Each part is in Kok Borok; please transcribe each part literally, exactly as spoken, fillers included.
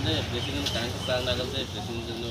President kang khe chang nagam tei president no.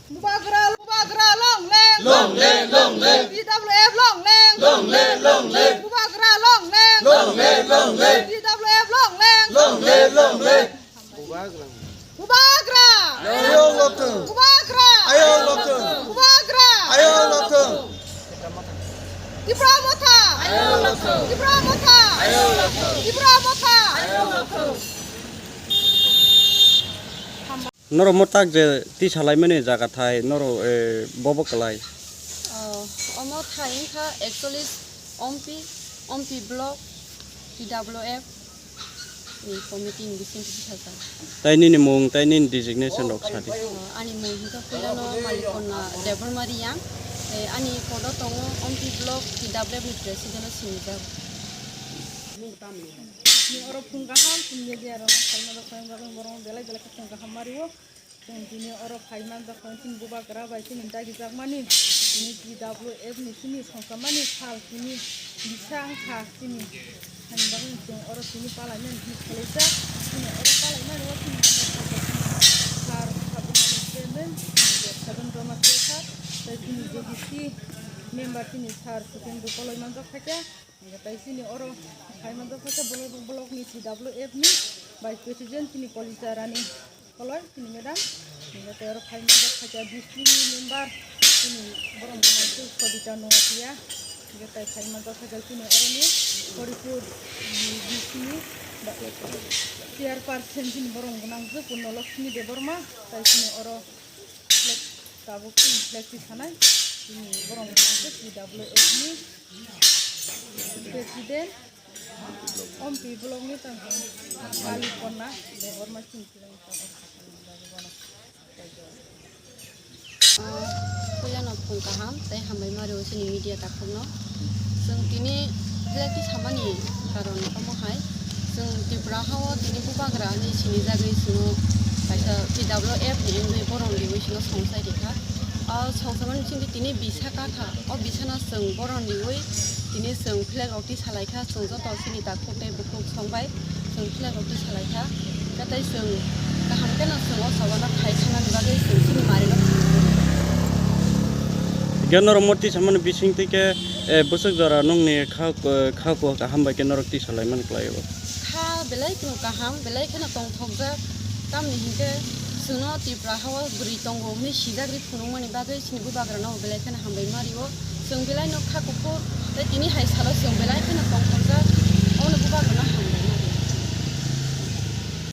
Bubagra, Bubagra, long leng. Long leng, long leng. T W F long leng. Long leng, long leng. Bubagra long leng. Long leng, long leng. T W F long leng. Long leng, long leng. Bubagra. Bubagra. Ayo loktong. Bubagra. Ayo loktong. Bubagra. Ayo loktong. Tipra Motha. Ayo loktong. Tipra Motha. Ayo loktong. Tipra Motha. Ayo loktong. Norok mo tak je tisa laimani jaga thai norok, eh, bobo kwlai. Oh, omo thai wngkha ekchollish Ompi, Ompi block, T W F ni committee ni bising tisa sajak. Tai nini mung, tai nini designation rok sadi. Oh, ani mung hwnkha puilano Malikonna Debbarma Riyang, tei ani podo tongo Ompi block T W F ni president o sinijak. Ni oro phung kaham, chini media rok phaima rok phaima bagwi borok belai belai khe phung kaham mario. Chwng tini oro phai manjak kha, chini bubagra bai chini dagijakmani, tini T W F ni chini songkhamani sal tini bisa wngkha chini. Hani bagwi chwng oro tini palaimani hwnwi khwlaijak. Chini oro palaimani o chini sir Sabunani chairman, chini Sabun Roma Sir, tei chini D D C member chini sir Sukhendra Koloi manjak kha khe. Hingke tai chini oro phai manjak kha khe block, block ni T W F ni vice president chini Kolisa Rani Koloi chini madam. Hingke tai oro phai manjak kha khe district ni member chini borok gwnang khe Sobita Noatia. Hingke tai phai manjak kha khe chini oro ni Horipur ni D C ni chairperson chini borok gwnang khe Purno Lakshmi Debbarma. Tai chini oro flag, tabuk chini flag tisanai, chini borok hwnkhe T W F ni president, Ompi block ni tongkha Kali Konna Debbarma chini. Puilano phung kaham tei hambai ma rwo chini media takhukno. Chwng tini flag tisamani karon omo hai, chwng Tripura hao tini bubagra hinwi sinijagwi chwngno kaisa T W F ni wngwi borom riwi chwngno songchai rikha. O songchamani bisingtwi tini bisa kakha, o bisano chwng borom riwi tini chwng flag rok tisalaikha, chwng joto chini takhuk tei bukhuk songbai chwng flag rok tisalaikha. Hwnkhe tei chwng kaham kheno chwng o sabano phai sanani bagwi chwng chini marirok. Hwnkhe norok mo tisamani bisingtwi khe, eh, bwswk jora nokni kha, eh, kha kok kaham bai khe norok tisalaimani khlai o. Kha belai kheno kaham, belai kheno tongthokjak. Tamni hinkhe chwngno Tripura hao bwrwi tongo hwnwi sijak ri phunukmani bagwi chini bubagrano belai kheno hambai ma rio. Chwng belai no kha kuphur tei tini hai salo chwng belai kheno tongthokjak. Omo bubagrano